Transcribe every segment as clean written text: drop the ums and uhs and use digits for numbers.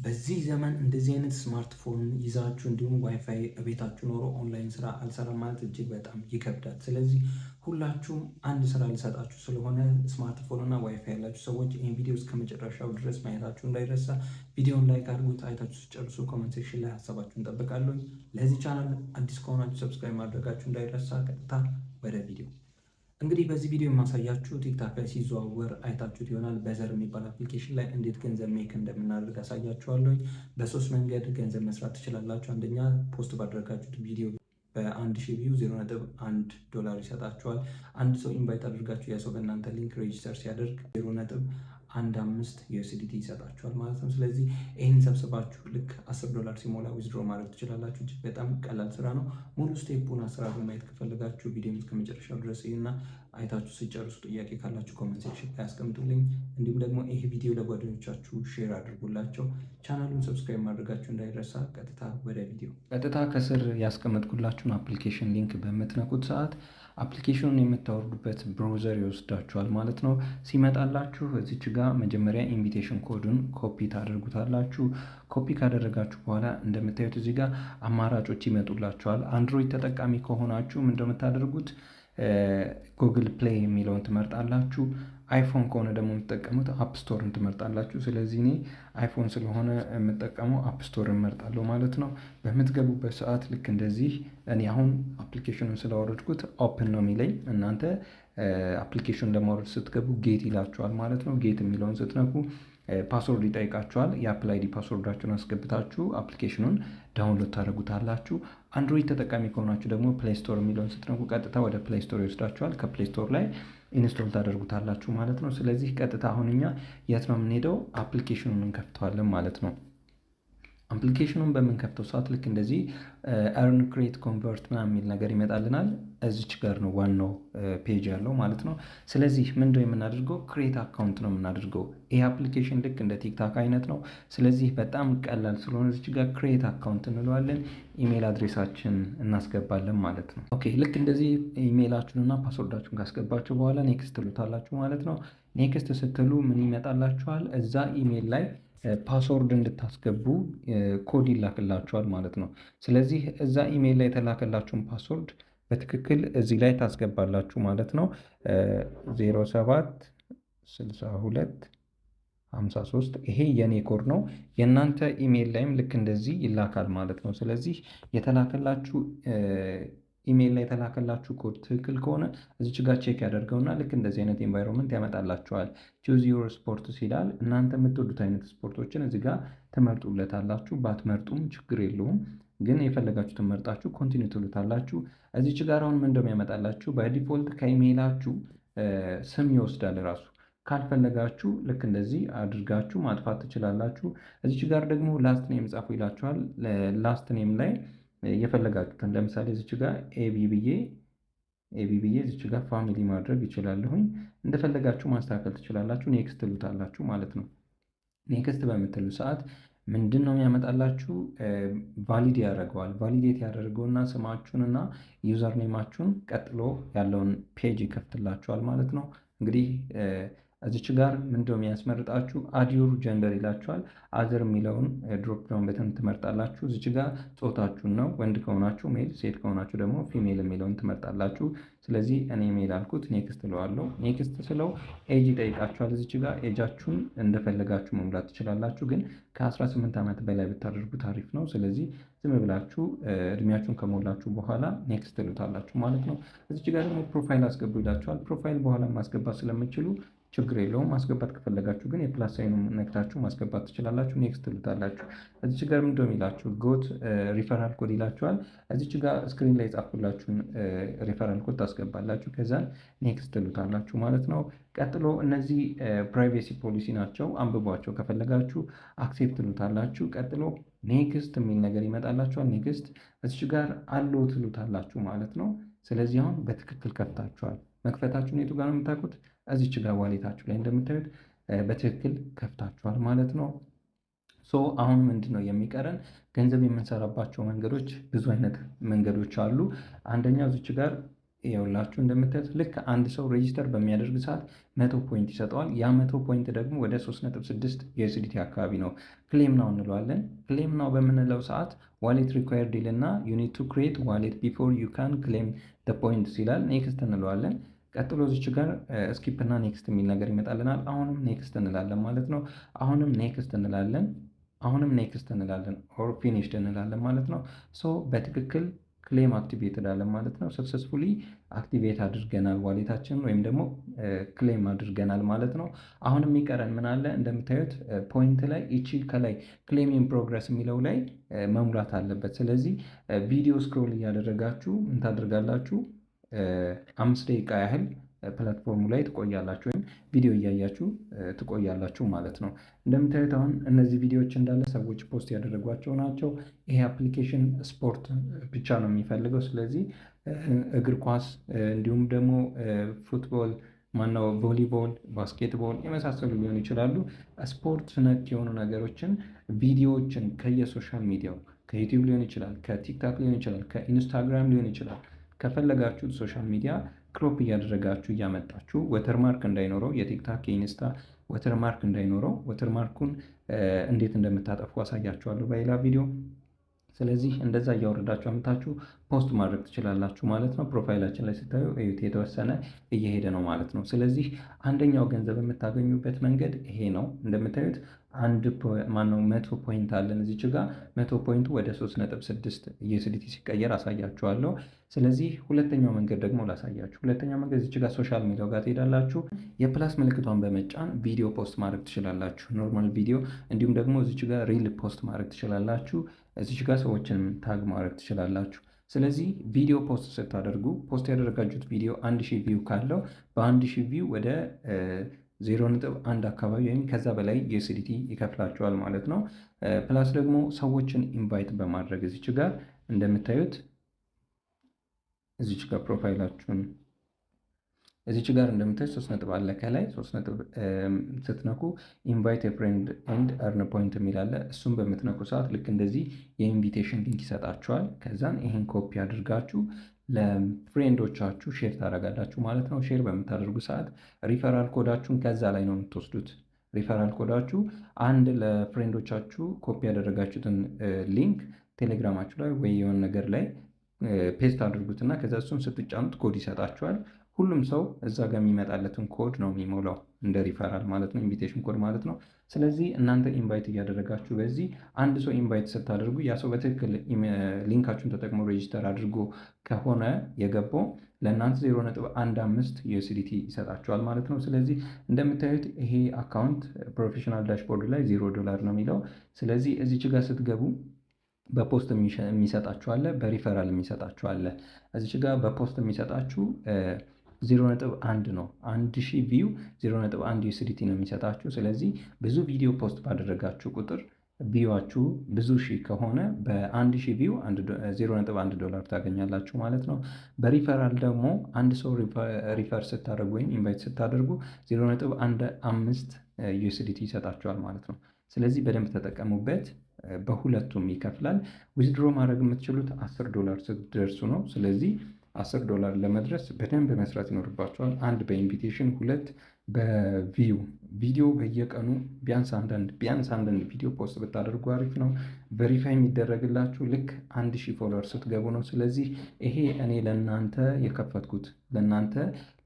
በዚህ ዘመን እንደዚህ አይነት ስማርትፎን ይዛችሁ እንዲሁም ዋይፋይ ቤታችሁ ኖሮ ኦንላይን ስራ አልሰራም ማለት እጅግ በጣም ይከብዳል። ስለዚህ ሁላችሁም አንድ ስራ ልሰጣችሁ ስለሆነ ስማርትፎን እና ዋይፋይ ያላችሁ ሰዎች ይህን ቪዲዮ እስከ መጨረሻው ድረስ ማየታችሁ እንዳይረሳ። ቪዲዮን like አድርጉት። አይታችሁ ሲጨርሱ comment section ላይ ሀሳባችሁን እጠብቃለሁ። ለዚህ ቻናል አዲስ ከሆናችሁ subscribe ማድረጋችሁ እንዳይረሳ። ቀጥታ ወደ ቪዲዮ። እንግዲህ በዚህ ቪዲዮ የማሳያችሁ ቲክታክ ላይ ሲዘዋወር አይታችሁት ይሆናል። በዘር የሚባል application ላይ እንዴት ገንዘብ make እንደምናደርግ አሳያችኋለሁኝ። በሶስት መንገድ ገንዘብ መስራት ትችላላችሁ። አንደኛ post ባደረጋችሁት ቪዲዮ በ1000 view 0.1 ዶላር ይሰጣችኋል። አንድ ሰው invite አድርጋችሁ ያ ሰው በእናንተ link register ሲያደርግ 0.15 USDT ይሰጣችኋል ማለት ነው። ስለዚህ ይህን ሰብስባችሁ ልክ 10 ዶላር ሲሞላ withdraw ማድረግ ትችላላችሁ። እጅግ በጣም ቀላል ስራ ነው። ሙሉ step ኡን አሰራሩን ማየት ከፈለጋችሁ ቪዲዮም እስከ መጨረሻው ድረስ እዩና አይታችሁ ሲጨርሱ ጥያቄ ካላችሁ comment section ላይ አስቀምጡልኝ። እንዲሁም ደግሞ ይህ ቪዲዮ ለጓደኞቻችሁ share አድርጉላቸው። ቻናሉን subscribe ማድረጋችሁ እንዳይረሳ። ቀጥታ ወደ ቪዲዮ። ቀጥታ ከስር ያስቀመጥኩላችሁን application link በምትነኩት ሰዓት application ኑን የምታወርዱበት browser ይወስዳችኋል ማለት ነው። ሲመጣላችሁ እዚች ጋ መጀመሪያ invitation code ኡን copy ታደርጉታላችሁ። ኮፒ ካደረጋችሁ በኋላ እንደምታዩት እዚህ ጋር አማራጮች ይመጡላችኋል። አንድሮይድ ተጠቃሚ ከሆናችሁ እንደምታደርጉት Google Play የሚለውን ትመርጣላችሁ። አይፎን ከሆነ ደግሞ የምትጠቀሙት App Store ን ትመርጣላችሁ። ስለዚህ እኔ አይፎን ስለሆነ የምጠቀመው App Store እመርጣለሁ ማለት ነው። በምትገቡበት ሰዓት ልክ እንደዚህ እኔ አሁን application ኑን ስላወረድኩት open ነው የሚለኝ። እናንተ application ለማውረድ ስትገቡ get ይላችኋል ማለት ነው። Get የሚለውን ስትነኩ password ይጠይቃችኋል። የ Apple ID password ኣችሁን አስገብታችሁ application ኑን download ታደርጉታላችሁ። አንድሮይድ ተጠቃሚ ከሆናችሁ ደግሞ Play Store የሚለውን ስትነኩ ቀጥታ ወደ Play Store ይወስዳችኋል። ከ Play Store ላይ install ታደርጉታላችሁ ማለት ነው። ስለዚህ ቀጥታ አሁን እኛ የት ነው የምንሄደው? Application ኑን እንከፍተዋለን ማለት ነው። Application ኑን በምንከፍተው ሰዓት ልክ እንደዚህ earn፣ create፣ convert ምናምን የሚል ነገር ይመጣልናል። እዚች ጋር ነው ዋናው page ያለው ማለት ነው። ስለዚህ ምንድነው የምናደርገው? Create account ነው የምናደርገው። ይህ application ልክ እንደ ቲክታክ አይነት ነው። ስለዚህ በጣም ቀላል ስለሆነ እዚች ጋር create account እንለዋለን። Email address ኣችን እናስገባለን ማለት ነው። Okay፣ ልክ እንደዚህ ኢሜይላችሁን እና password ኣችሁን ካስገባችሁ በኋላ next ትሉታላችሁ ማለት ነው። Next ስትሉ ምን ይመጣላችኋል? እዛ ኢሜይል ላይ password እንድታስገቡ ኮድ ይላክላችኋል ማለት ነው። ስለዚህ እዛ ኢሜይል ላይ የተላከላችሁን password በትክክል እዚህ ላይ ታስገባላችሁ ማለት ነው። 076253 ይሄ የኔ ኮድ ነው። የእናንተ ኢሜይል ላይም ልክ እንደዚህ ይላካል ማለት ነው። ስለዚህ የተላከላችሁ ኢሜይል ላይ የተላከላችሁ ኮድ ትክክል ከሆነ እዚች ጋር check ያደርገውና ልክ እንደዚህ አይነት environment ያመጣላችኋል። Choose your sports ይላል። እናንተ የምትወዱት አይነት ስፖርቶችን እዚህ ጋር ትመርጡለታላችሁ። ባትመርጡም ችግር የለውም፣ ግን የፈለጋችሁትን መርጣችሁ continue ትሉታላችሁ። እዚች ጋር አሁን ምን እንደሚያመጣላችሁ by default ከኢሜይላችሁ ስም ይወስዳል ራሱ። ካልፈለጋችሁ ልክ እንደዚህ አድርጋችሁ ማጥፋት ትችላላችሁ። እዚች ጋር ደግሞ last name ጻፉ ይላችኋል። Last name ላይ የፈለጋችሁትን ለምሳሌ እዚች ጋር AB ብዬ እዚች ጋር family ማድረግ ይችላለሁኝ። እንደፈለጋችሁ ማስተካከል ትችላላችሁ። Next ትሉታላችሁ ማለት ነው። Next በምትሉ ሰዓት ምንድን ነው የሚያመጣላችሁ? Valid ያደርገዋል። Validate ያደርገውና ስማችሁንና username ኣችሁን ቀጥሎ ያለውን page ይከፍትላችኋል ማለት ነው። እንግዲህ እዚች ጋር ምንድነው የሚያስመርጣችሁ? Add your gender ይላችኋል። Other የሚለውን drop down button ትመርጣላችሁ። እዚች ጋር ጾታችሁን ነው። ወንድ ከሆናችሁ male፣ ሴት ከሆናችሁ ደግሞ female የሚለውን ትመርጣላችሁ። ስለዚህ እኔ male አልኩት፣ next እለዋለሁ። Next ስለው age ይጠይቃችኋል። እዚች ጋር age ኣችሁን እንደፈለጋችሁ መሙላት ትችላላችሁ። ግን ከ18 ዓመት በላይ ብታደርጉት አሪፍ ነው። ስለዚህ ዝም ብላችሁ እድሜያችሁን ከሞላችሁ በኋላ next ትሉታላችሁ ማለት ነው። እዚች ጋር ደግሞ profile አስገቡ ይላችኋል። Profile በኋላ ማስገባት ስለምትችሉ ችግር የለውም። ማስገባት ከፈለጋችሁ ግን የ plus sign ኑ ነክታችሁ ማስገባት ትችላላችሁ። Next ትሉታላችሁ። እዚች ጋር ምንድነው የሚላችሁ? Got referral code ይላችኋል። እዚች ጋር screen ላይ የጻፍኩላችሁን referral code ታስገባላችሁ። ከዛን next ትሉታላችሁ ማለት ነው። ቀጥሎ እነዚህ privacy policy ናቸው። አንብቧቸው ከፈለጋችሁ accept ትሉታላችሁ። ቀጥሎ next የሚል ነገር ይመጣላችኋል። Next እዚች ጋር allow ትሉታላችሁ ማለት ነው። ስለዚህ አሁን በትክክል ከፍታችኋል። መክፈታችሁን የቱ ጋር ነው የምታውቁት? እዚች ጋር wallet ኣችሁ ላይ እንደምታዩት በትክክል ከፍታችኋል ማለት ነው። So አሁን ምንድን ነው የሚቀረን? ገንዘብ የምንሰራባቸው መንገዶች ብዙ አይነት መንገዶች አሉ። አንደኛው እዚች ጋር ይኸውላችሁ እንደምታዩት ልክ አንድ ሰው register በሚያደርግ ሰዓት 100 point ይሰጠዋል። ያ 100 point ደግሞ ወደ 3.6 USDT አካባቢ ነው። Claim now እንለዋለን። Claim now በምንለው ሰዓት wallet required ይልና you need to create wallet before you can claim points ይላል። Next እንለዋለን። ቀጥሎ እዚች ጋር skip እና next የሚል ነገር ይመጣልናል። አሁንም next እንላለን ማለት ነው። አሁንም next እንላለን። አሁንም next እንላለን or finished እንላለን ማለት ነው። So በትክክል claim activated አለን ማለት ነው። Successfully activate አድርገናል wallet ኣችንን ወይም ደግሞ claim አድርገናል ማለት ነው። አሁን የሚቀረን ምን አለ? እንደምታዩት point ላይ ይቺ ከላይ claim in progress የሚለው ላይ መሙላት አለበት። ስለዚህ ቪዲዮ scroll እያደረጋችሁ ምን ታደርጋላችሁ? 5 ደቂቃ ያህል platform ኡ ላይ ትቆያላችሁ ወይም ቪዲዮ እያያችሁ ትቆያላችሁ ማለት ነው። እንደምታዩት አሁን እነዚህ ቪዲዮዎች እንዳለ ሰዎች post ያደረጓቸው ናቸው። ይሄ application ስፖርት ብቻ ነው የሚፈልገው። ስለዚህ እግር ኳስ እንዲሁም ደግሞ football፣ ማነው volleyball፣ basketball የመሳሰሉ ሊሆኑ ይችላሉ። ስፖርት ነክ የሆኑ ነገሮችን ቪዲዮዎችን ከየ social media ው፣ ከ YouTube ሊሆን ይችላል፣ ከ TikTok ሊሆን ይችላል፣ ከ Instagram ሊሆን ይችላል። ከፈለጋችሁት social media crop እያደረጋችሁ እያመጣችሁ watermark እንዳይኖረው፣ የ TikTok የ Insta watermark እንዳይኖረው፣ watermark ኡን እንዴት እንደምታጠፉ አሳያችኋለሁ በሌላ ቪዲዮ። ስለዚህ እንደዛ እያወረዳችሁ አምጥታችሁ post ማድረግ ትችላላችሁ ማለት ነው። Profile ኣችን ላይ ስታዩ እዩት፣ የተወሰነ እየሄደ ነው ማለት ነው። ስለዚህ አንደኛው ገንዘብ የምታገኙበት መንገድ ይሄ ነው። እንደምታዩት አንድ ማነው 100 point አለን እዚች ጋር። 100 point ኡ ወደ 3.6 USDT ሲቀየር አሳያችኋለሁ። ስለዚህ ሁለተኛው መንገድ ደግሞ ላሳያችሁ። ሁለተኛው መንገድ እዚች ጋር social media ጋር ትሄዳላችሁ። የ plus ምልክቷን በመጫን ቪዲዮ post ማድረግ ትችላላችሁ። Normal ቪዲዮ እንዲሁም ደግሞ እዚች ጋር reel post ማድረግ ትችላላችሁ። እዚች ጋር ሰዎችን tag ማድረግ ትችላላችሁ። ስለዚህ ቪዲዮ post ስታደርጉ post ያደረጋችሁት ቪዲዮ 1000 view ካለው በ1000 view ወደ 0.1 አካባቢ ወይም ከዛ በላይ USDT ይከፍላችኋል ማለት ነው። Plus ደግሞ ሰዎችን invite በማድረግ እዚች ጋር እንደምታዩት እዚች ጋር profile ኣችሁን እዚች ጋር እንደምታዩት ሶስት ነጥብ አለ፣ ከላይ ሶስት ነጥብ ስትነኩ invite friend and earn point የሚል አለ። እሱን በምትነኩ ሰዓት ልክ እንደዚህ የ invitation link ይሰጣችኋል። ከዛን ይሄን ኮፒ አድርጋችሁ ለ friend ኦቻችሁ share ታደርጋላችሁ ማለት ነው። Share በምታደርጉ ሰዓት referral code ኣችሁን ከዛ ላይ ነው የምትወስዱት። Referral code ኣችሁ አንድ ለ friend ኦቻችሁ copy ያደረጋችሁትን link ቴሌግራማችሁ ላይ ወይ የሆነ ነገር ላይ paste አድርጉትና ከዛ እሱን ስትጫኑት ኮድ ይሰጣችኋል። ሁሉም ሰው እዛ ጋር የሚመጣለትን ኮድ ነው የሚሞላው እንደ ሪፈራል ማለት ነው፣ invitation code ማለት ነው። ስለዚህ እናንተ invite እያደረጋችሁ በዚህ አንድ ሰው invite ስታደርጉ ያ ሰው በትክክል link ኣችሁን ተጠቅሞ register አድርጎ ከሆነ የገባው ለእናንተ 0.15 USDT ይሰጣችኋል ማለት ነው። ስለዚህ እንደምታዩት ይሄ account professional dashboard ላይ $0 ነው የሚለው። ስለዚህ እዚች ጋር ስትገቡ በ post የሚሰጣችሁ አለ፣ በሪፈራል የሚሰጣችሁ አለ። እዚች ጋር በ post የሚሰጣችሁ 0.1 ነው። 1000 view 0.1 USDT ነው የሚሰጣችሁ። ስለዚህ ብዙ ቪዲዮ post ባደረጋችሁ ቁጥር view ኣችሁ ብዙ ሺህ ከሆነ በ1000 view $0.1 ታገኛላችሁ ማለት ነው። በሪፈራል ደግሞ አንድ ሰው refer ስታደርጉ ወይም invite ስታደርጉ 0.15 USDT ይሰጣችኋል ማለት ነው። ስለዚህ በደንብ ተጠቀሙበት። በሁለቱም ይከፍላል። Withdraw ማድረግ የምትችሉት $10 ስትደርሱ ነው። ስለዚህ $10 ለመድረስ በደንብ መስራት ይኖርባችኋል። አንድ በ invitation፣ ሁለት በ view። ቪዲዮ በየቀኑ ቢያንስ አንዳንድ ቪዲዮ post ብታደርጉ አሪፍ ነው። Verify የሚደረግላችሁ ልክ 1000 follower ስትገቡ ነው። ስለዚህ ይሄ እኔ ለእናንተ የከፈትኩት ለእናንተ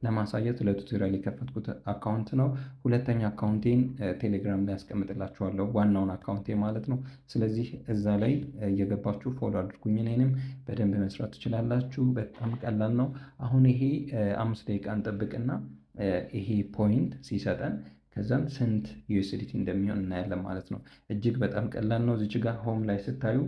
ለማሳየት ለ tutorial የከፈትኩት account ነው። ሁለተኛ account ኤን ቴሌግራም ላይ ያስቀምጥላችኋለሁ፣ ዋናውን account ኤ ማለት ነው። ስለዚህ እዛ ላይ እየገባችሁ follow አድርጉኝ። እኔንም በደንብ መስራት ትችላላችሁ። በጣም ቀላል ነው። አሁን ይሄ 5 ደቂቃ እንጠብቅና ይሄ point ሲሰጠን ከዛም ስንት USDT እንደሚሆን እናያለን ማለት ነው። እጅግ በጣም ቀላል ነው። እዚች ጋር home ላይ ስታዩ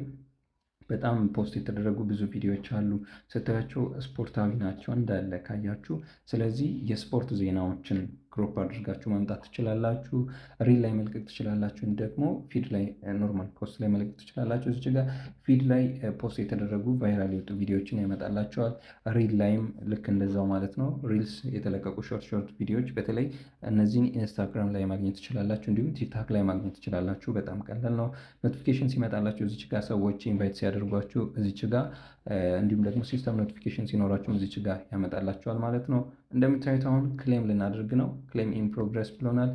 በጣም post የተደረጉ ብዙ ቪዲዮዎች አሉ። ስታያቸው ስፖርታዊ ናቸው እንዳለ ካያችሁ። ስለዚህ የስፖርት ዜናዎችን Crop አድርጋችሁ ማምጣት ትችላላችሁ። Reel ላይ መልቀቅ ትችላላችሁ። ደግሞ feed ላይ normal post ላይ መልቀቅ ትችላላችሁ። እዚች ጋር feed ላይ post የተደረጉ viral የወጡ ቪዲዮዎችን ያመጣላችኋል። Reel ላይም ልክ እንደዛው ማለት ነው። Reels የተለቀቁ short short ቪዲዮዎች በተለይ እነዚህን ኢንስታግራም ላይ ማግኘት ትችላላችሁ። እንዲሁም ቲክታክ ላይ ማግኘት ትችላላችሁ። በጣም ቀላል ነው። Notification ሲመጣላችሁ እዚች ጋር ሰዎች invite ሲያደርጓችሁ እዚች ጋር፣ እንዲሁም ደግሞ system notification ሲኖራችሁም እዚች ጋር ያመጣላችኋል ማለት ነው። እንደምታዩት አሁን claim ልናደርግ ነው። Claim in progress ብሎናል።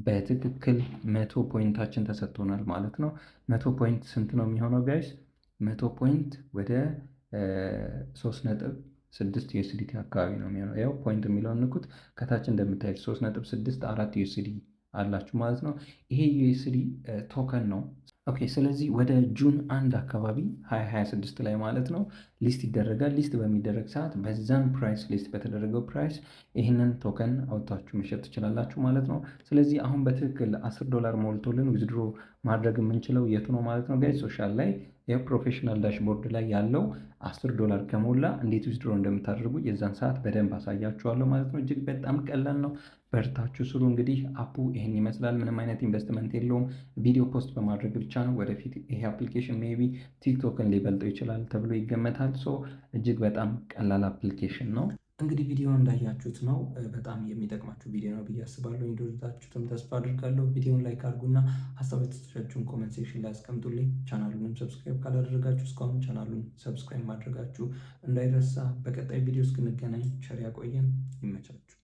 በትክክል 100 point ኣችን ተሰጥቶናል ማለት ነው። 100 point ስንት ነው የሚሆነው guys? 100 point ወደ 3.6 USDT አካባቢ ነው የሚሆነው። ያው point የሚለውን ንኩት። ከታች እንደምታዩት 3.64 USD አላችሁ ማለት ነው። ይሄ USD token ነው። Okay፣ ስለዚህ ወደ June 1 አካባቢ 2026 ላይ ማለት ነው list ይደረጋል። List በሚደረግ ሰዓት በዛን price፣ list በተደረገው price ይህንን token አውጥታችሁ መሸጥ ትችላላችሁ ማለት ነው። ስለዚህ አሁን በትክክል 10 ዶላር ሞልቶልን withdraw ማድረግ የምንችለው የቱ ነው ማለት ነው guys? Social ላይ የ professional dashboard ላይ ያለው 10 ዶላር ከሞላ እንዴት withdraw እንደምታደርጉ የዛን ሰዓት በደንብ አሳያችኋለሁ ማለት ነው። እጅግ በጣም ቀላል ነው። በርታችሁ ስሩ። እንግዲህ app ኡ ይህን ይመስላል። ምንም አይነት ኢንቨስትመንት የለውም። ቪዲዮ post በማድረግ ብቻ ነው። ወደፊት ይሄ application maybe ቲክቶክን ሊበልጠው ይችላል ተብሎ ይገመታል። So እጅግ በጣም ቀላል application ነው። እንግዲህ ቪዲዮ እንዳያችሁት ነው። በጣም የሚጠቅማችሁ ቪዲዮ ነው ብዬ አስባለሁ። እንደወደዳችሁትም ተስፋ አድርጋለሁ። ቪዲዮን like አድርጉና ሀሳብ አስተያየታችሁን comment section ላይ አስቀምጡልኝ። ቻናሉንም subscribe ካላደረጋችሁ እስካሁን ቻናሉን subscribe ማድረጋችሁ እንዳይረሳ። በቀጣይ ቪዲዮ እስክንገናኝ ቸር ያቆየን። ይመቻችሁ።